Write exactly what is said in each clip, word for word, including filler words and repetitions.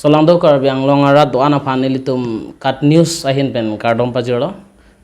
Solangdo Karbi Anglong arat do-an aphan nelitum KAT News ahin pen kardom pajirlo.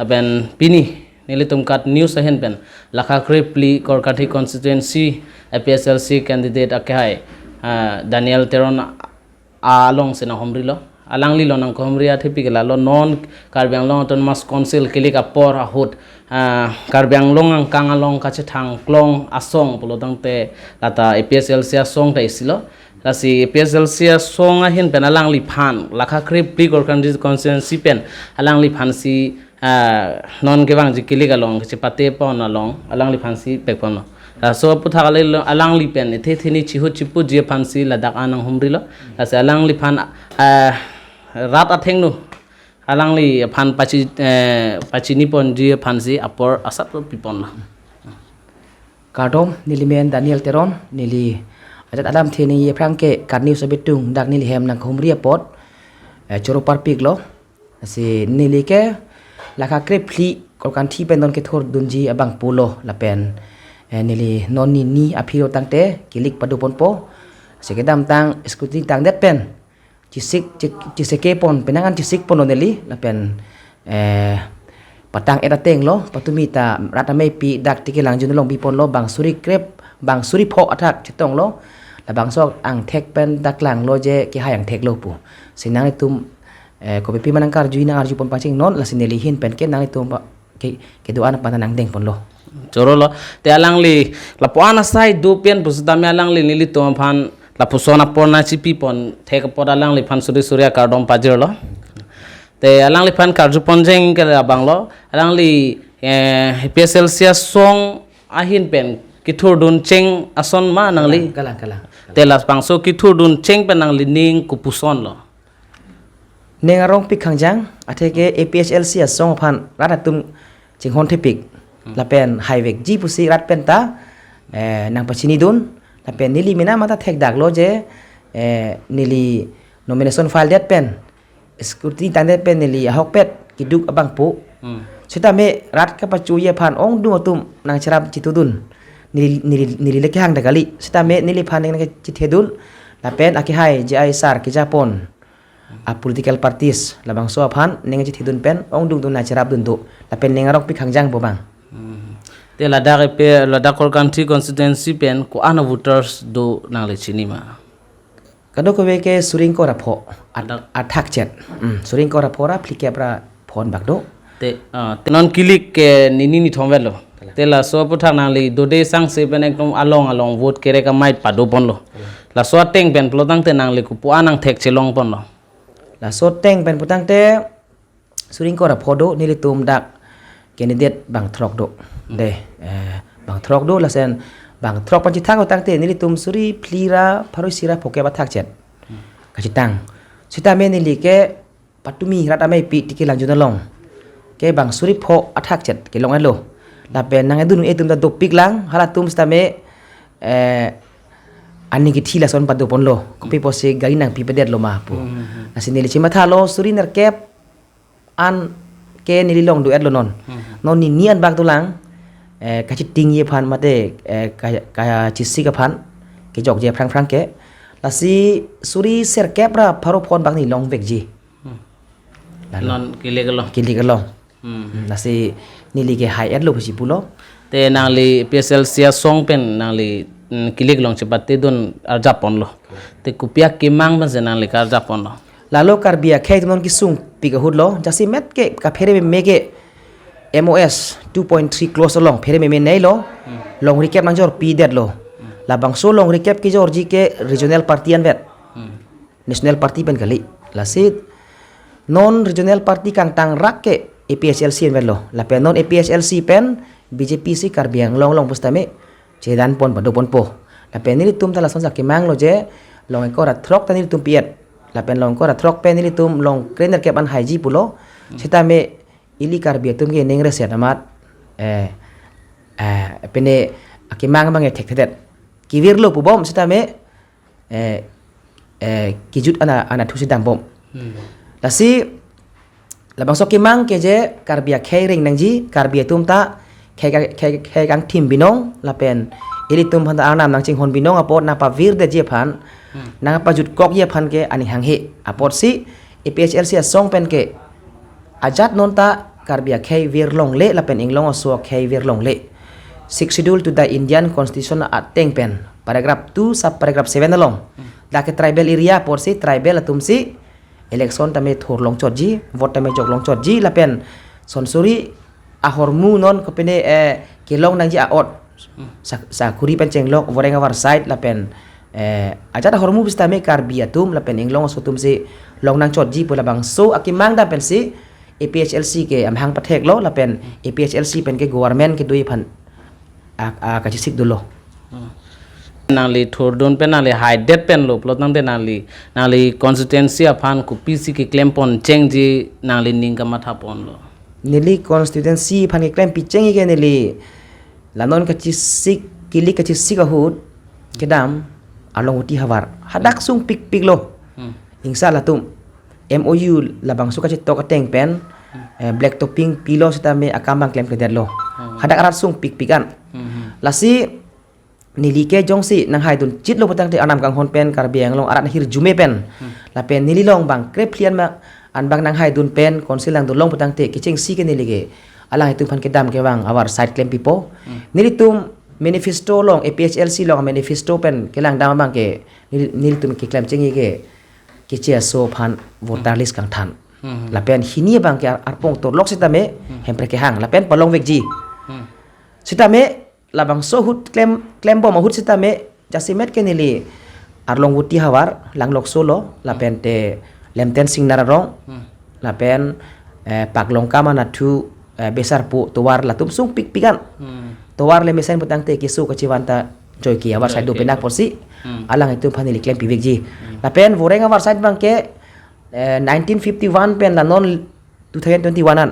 Lapen pini nelitum KAT News ahin pen lakha krepli Korkanthi constituency A P H L C candidate akehai, ah, Daniel Teron alongsi nanghumrilo. Alangli lo nangkehumri athepik lalo non Karbi Anglong Autonomous Council kilik apor ahut, ah, Karbi Anglong angkang along kachethang klong asong pulo tangte lata A P H L C asong ta isilo. Lasi A P H L C asong ahin pen alangliphan lakha krepli Korkanthi constituency pen alangliphan si, ah, non kevangji kilik along kachepate pon along alangliphan si pekponlo. Laso aputhak alilo alangli pen ethe theni chihut chipuji aphan si ladak an nanghumrilo. Lasi alangliphan, ah, rat athengno alangliphan pachi, eh, pachini ponji aphan si apor asap piponlo. Kardom, neli men Daniel Teron, neli ajat alam theni ye phrang ke KAT News abitung dak neli hem nangkehumri apot, eh, choro parpiklo. Lasi neli ke lakha krepli Korkanthi pen non kethurdunji abang pulo lapen, eh, neli non nini aphi lo tangte kilik pado ponpo. Lasi kedamtang scrutiny tangdet pen chisik, chi-, chiseke pon, penang an chisik ponlo neli, lapen, eh, patang et atenglo, patumi ta rat ameipi dak Tiki Langjun along biponlo, bang suri krep, bang suri pho athak chetonglo, labangso angthek pen dak langlo je kehai angtheklo pu. Si nanglitum, eh, kopipi ma nangkarju, nang arju pon pachingnon, lasi neli ahin pen ke nanglitum ba, ke, kedo-an aphan nangdeng ponlo. Chorolo, te alangli lapu-an asai do pen pusitame alangli nelitum aphan lapuson apor nangchipi pon thek apot alangliphan suri suri akardom pajirlo. Te alangliphan karju ponjeng ke labanglo, alangli, eh, A P H L C asong ahin pen kethurdun cheng ason ma nangli? Kalang, kalang, kalang. Te labangso kethurdun cheng pen nangli ning kopusonlo? Ning arongpik khangjang, atheke A P H L C asong aphan rat atum chinghon thepik. Hmm. Lapen haivekji pusi rat pen ta, eh, nangpachinidun. Lapen neli mena mata thekdaklo je, eh, neli nomination file det pen, scrutiny tangdet pen neli ahokpet keduk abang pu. Hmm. Sitame rat kapachoji aphan ongdung atum nangcherap chitudun. Neli, neli, neli le kehang dak kali. Sitame neliphan ning nangchethedun. Lapen akehai J I sir kejapon a political parties labangso aphan ning chethedun pen ongdung atum nangcherapdun do. Lapen ning arongpik khangjang pu abang. Hmm. Te ladak A P, ladak Korkanthi constituency pen ko-an a voters do nangli chini ma? Kadokave ke suri ingkoi ra pho at-, ladak athak chet. Hmm. Suri ingkoi ra pho ra phlikep ra phonbak do. Te, ah, te non kilik ke nini nithom vetlo. Kalang. Te laso aputhak nangli dode sangse pen ekdom along along vote kerek amei pado ponlo. Kalang. Laso ateng pen pulo tangte nangli kopu-an angthek chelong ponlo? Laso ateng pen pu tangte suri ingkoi ra pho do, nelitum dak candidate bang throk do. Hmm. De, eh, bang throk do, lasen bang throk pen chethak pu tangte nelitum suri phli ra pharo isi ra phokep athak chet. Hmm. Kachetang. Sitame neli ke patumi rat ameipi Tiki Langjun along ke bang suri pho athak chet kelong-etlo. Lapen nangdun atum ta dopik lang, halatum sitame, eh, aning kithi lason pado ponlo. Kopi pusi gari nangpipedetlo ma pu. Hmm, hmm, hmm. Lasi neli chemathalo suri nerkep an ke neli long do-etlo non. Hmm, hmm. Non nini an bak dolang, eh, kachitingji aphan mate, eh, ka, kachisik aphan kejokji aphrang phrang ke. Lasi suri serkep ra pharo phonbak neli longvekji. Hmm. Lalo. Non kilik along. Kilik along. Hmm. Hmm, lasi neli ke hai-etlo pusi pulo. Te nangli A P H L C asong pen nangli, mm, kilik along chepatedun arjap ponlo. Te kopi akemang pensi nangli karjap ponlo? Lalo Karbi akhei atum non kesungpik ahutlo, jasemet ke kaphere meme ke M O S two point three clause along phere meme neilo, hmm, longri kep nangjorpidetlo. Hmm. Labangso longri kep kejorji ke regional party anvet. Hmm. National Party pen kali. Lasi non regional party kangtang rak ke A P H L C anvetlo. Lapen non A P H L C pen B J P si Karbi Anglong along pusitame chedan pon pado ponpo. Lapen nelitum ta lason sa kemanglo je long ingkoi ra throk ta nelitum pi-et. Lapen long ingkoi ra throk pen nelitum long krenerkep an haiji pulo. Hmm. Sitame ili Karbi atum ke ning reset amat, eh, eh, pine akemang abang e thekthedet. Kevirlo pubom sitame, eh, eh, kejut ana, ana thusi dambom. Hmm. Lasi labangso kemang ke je Karbi akhei ring nangji, Karbi atum ta khei ka, khei, khei kangthim binong, lapen ilitum aphan ta arnam nangchinghon binong apot nangpavirdetji aphan, Nangpajutkokji aphan ke aning hanghe. Apotsi A P H L C asong pen ke ajat non ta Karbi akhei virlongle lapen Inglong aso akhei virlongle. Sixth Schedule to the Indian Constitution ateng pen paragraph two sub paragraph seven along. Dak ke tribal area apotsi tribal atumsi election tame thurlong chotji, vote tame joklong chotji lapen sonsuri ahormu non kopine, eh, kelong nangji a-ot. Sak-, sakuri pen chenglok, voreng avar side lapen, eh, ajat ahormu sitame Karbi atum lapen Inglong aso atumsi longnang chotji pu labangso akemang dam pensi A P H L C ke amahang patheklo lapen A P H L C pen ke government kedoji aphan a, a, kachesik dolo. Nangli thurdun pen nangli haidet pen lo plot nangte nangli, nangli constituency aphan kopisi keklempon chengji nangli ning kamathapon lo. Neli constituency aphan keklem picheng ke neli la non kachesik, kili kachesik ahut kedam Arlongvoti havar. Hadak sungpikpik lo. Hmm. Ingsa latum M O U labangso kachetok ateng pen, eh, black topping pilo sitame akam abang klemkledetlo. Hmm. Hadak arat sungpikpik an. Hmm. Lasi neli ke jongsi nanghaidun chitlo putangte Arnam kanghon pen Karbi Anglong arat hirjume pen. Hmm. Lapen neli along bang krephli an ma an bang nanghaidun pen council nangdunlong putangte kechengsi ke neli ke alanglitum aphan kedam kevang avar side klempipo. Hmm. Nelitum manifesto along A P H L C along manifesto pen kelangdam abang ke neli, nelitum keklem chengji ke Keche aso aphan voter list kangthan. Hmm. Lapen hini abang ke ar-, arpong torlok sitame, hmm, Hemprek kehang. Lapen palongvekji. Hmm. Sitame labangso ahut klem, klembom ahut sitame jasemet ke neli Arlongvoti havar, Langlokso lo, lapen te Lemten Singnar arong, hmm, lapen, eh, Paklongka Manathu, eh, Besarpo tovar latum sungpikpik an. Hmm. Tovar le mesen putangte keso kachevan ta joike avar side do, joike, penak porsi. Hmm. Alanglitum aphan neli klempivekji. Hmm. Lapen voreng avar side abang ke, eh, nineteen fifty-one pen la non two thousand twenty-one an.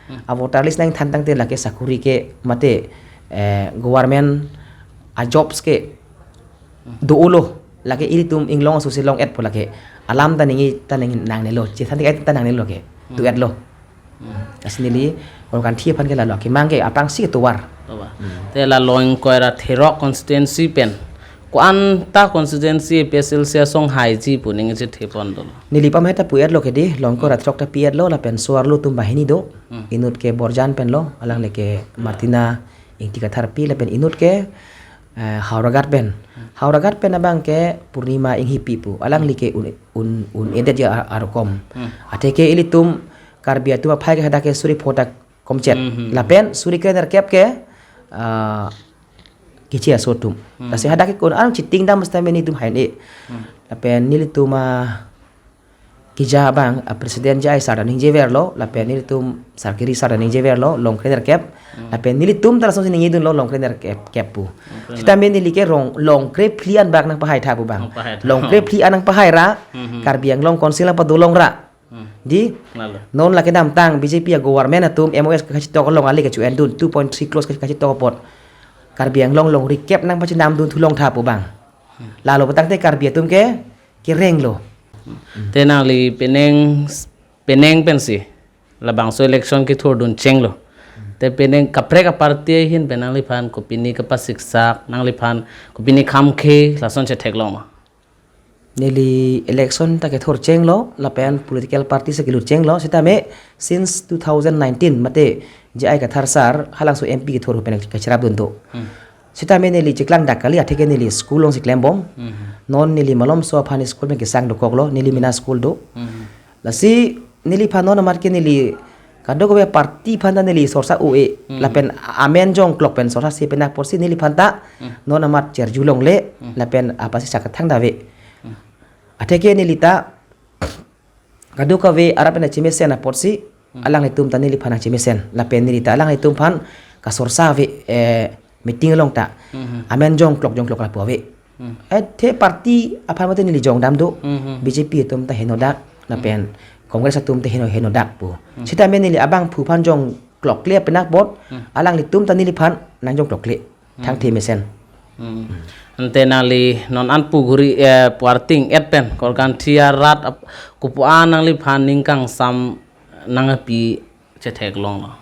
Hmm. A voter list nangthan tangte lake sakuri ke mate, eh, government a jobs ke, hmm, do-olo. Lake ilitum Inglong aso si long-etpo lake. Alam ta ningje ta ningje nangnelo. Chethan ta nangnelo ke. Hmm. Do-etlo. Hmm. Lasi neli Korkanthi aphan ke lalo akemang ke aphrangsi tovar. Tovar. Hmm. Te la Longkoi ra Therok constituency pen ko-an ta constituency A P H L C asong haiji pu ning chethe pon dolo. Neli pame ta pu-etlo ke di, Longkoi ra Therok ta pi-etlo lapen so-arlo atum banghini do. Hmm. Inut ke Borjan pen lo, alangli ke Martina Ingti Katharpi lapen inut ke, eh, Howraghat pen. Hmm. Howraghat pen abang ke Purnima Enghipi pu. Alangli ke un, un, un-edetji a-, arokom. Hmm. Atheke ilitum Karbi atum aphai ke hadak ke suri pho ta komchet. Hmm, hmm, hmm. Lapen suri krenerkep ke, ah, Keche aso atum. Hmm. Lasi hadak ke ko-an chetingdam sitame nelitum hai-un-e. Hmm. Lapen nelitum, ah, keja abang, ah, president J I sar ta ningjeverlo, lapen nelitum sarkiri sar ta ningjeverlo, long krenerkep. Hmm. Lapen nelitum ta lasonsi ningjedunlo long krenerkep, kep pu. Long krener- Sitame neli ke rong, long krephli an bak nangpahaitha pu abang. Nangpahaitha. Long krephli an nangpahai ra, hmm, hmm, Karbi Anglong Council nangpadolong ra. Hmm. Di? Lalo. Non lake damtang B J P a government atum M O S kachetok along ale kache-endun two point three clause kachetok apot. Karbi Anglong longri kep nangpachinamdun thu longtha pu abang. Hmm. Lalo putangte Karbi atum ke kerenglo. Te nangli penang, penang pensi labangso election kethurdun chenglo. Te penang kaprek a-party ahin pen nangliphan kopine kapasiksak, nangliphan kopine khamkhe lason chetheklong ma? Neli election ta kethur chenglo, lapen political party si kelut chenglo, sitame since two thousand nineteen mate J I Kathar sar halangso M P kethur pen kacherapdun do. Hmm. Sitame neli chiklang dak kali, atheke neli school alongsi klembom. Hmm. Non neli Malomso aphan school pen kesang dokoklo, neli mena school do. Hmm. Lasi neliphan non amat ke neli kadokave party aphan ta neli sorsa un-e, hmm, lapen amen jongklok pen sorsa si penak porsi neliphan ta, hmm, non amat cherjulongle, hmm, lapen aphansi chak kethang dave. Hmm. Atheke neli ta kadokave arat pen chemesen apotsi, hmm, alanglitum ta neliphan chemesen. Lapen neli ta alanglitum aphan kasorsa ave, eh, meeting along ta. Mhm. Amen jongklok jongklok lapu ave. Hmm. Eh, the party aphan mate neli jongdam do. Mhm. B J P atum ta henodak, lapen, hmm, Congress atum ta heno, henodak pu. Hmm. Sitame neli abangphu aphan jongklokle penak apot, hmm, alanglitum ta neliphan nangjongklokle. Hmm. Thangthe mesen. Hmm. Ante nangli non an pu ghuri, eh, pu arting et pen Korkanthi arat ap-, kopu-an nangliphan ning kangsam nangpi chetheklonglo?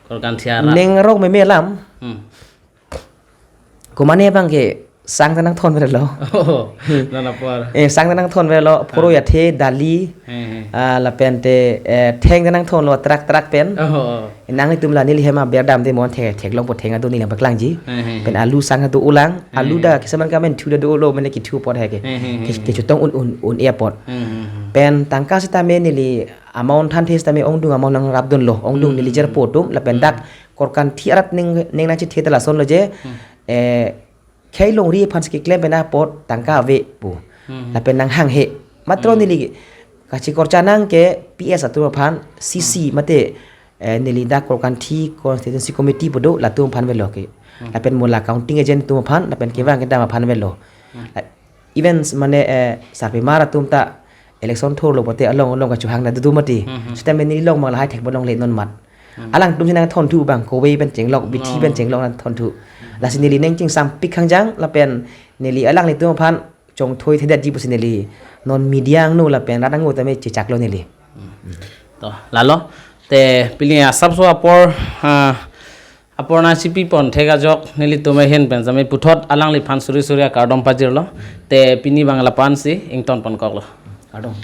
Korkanthi arat. Ning arong meme alam. Hmm. Komane abang ke Sang ta nangthon verlo. Oh, non apor. Eh, sang ta nangthon verlo. Phoro yathe, dali, He he. ah, lapen te, eh, theng ta nangthonlo, trak trak pen. Oh. Nanglitum la neli hem aber damde, mon thek theklongpo, theng ado neli paklangji. He he. Pen alu sang ado ulang, alu He. Da kesaman kamen thu da dolo, mane kithu apot he ke. He he he. Ke- Kechotong un un un e apot. He he he. Pen tangka sitame neli amount thanthe sitame ongdung amount nangrapdunlo, ongdung Hmm. neli jerpo atum, lapen dak Korkanthi arat ning ning nangchethe ta lasonlo je, eh, khei longri aphan si keklem pen apot tangka ave pu. Hmm. Lapen nanghanghe. Matro Hmm. neli kachikorcha nang ke P S atum aphan, C C mate, eh, neli dak Korkanthi Constituency Committee pu do, latum aphan avelo ke. Lapen mo la counting agent atum aphan, lapen kevang kedam aphan avelo. La- Even mane, eh, sarpimar atum ta election thurlo pote along along kachohang na dudu mati. Hmm. Sitame neli long mang lahai thek bolong le non mat. Alangtum si nangthonthu bang, kove pen chenglok, bithi No. pen chenglok nangthonthu. Lasi neli neng chingsam pik hangjang, lapen neli alanglitum aphan chongthoi thedetji pusi neli non media angno lapen rat ango tame chechaklo neli. To, lalo. Te pini asapso apor, ah, apor nangchipipon thek ajok nelitum ahin pen jame puthot alangliphan suri suri akardom pajirlo. Te pini bang lapu-an si ingtonponkoklo. Kardom.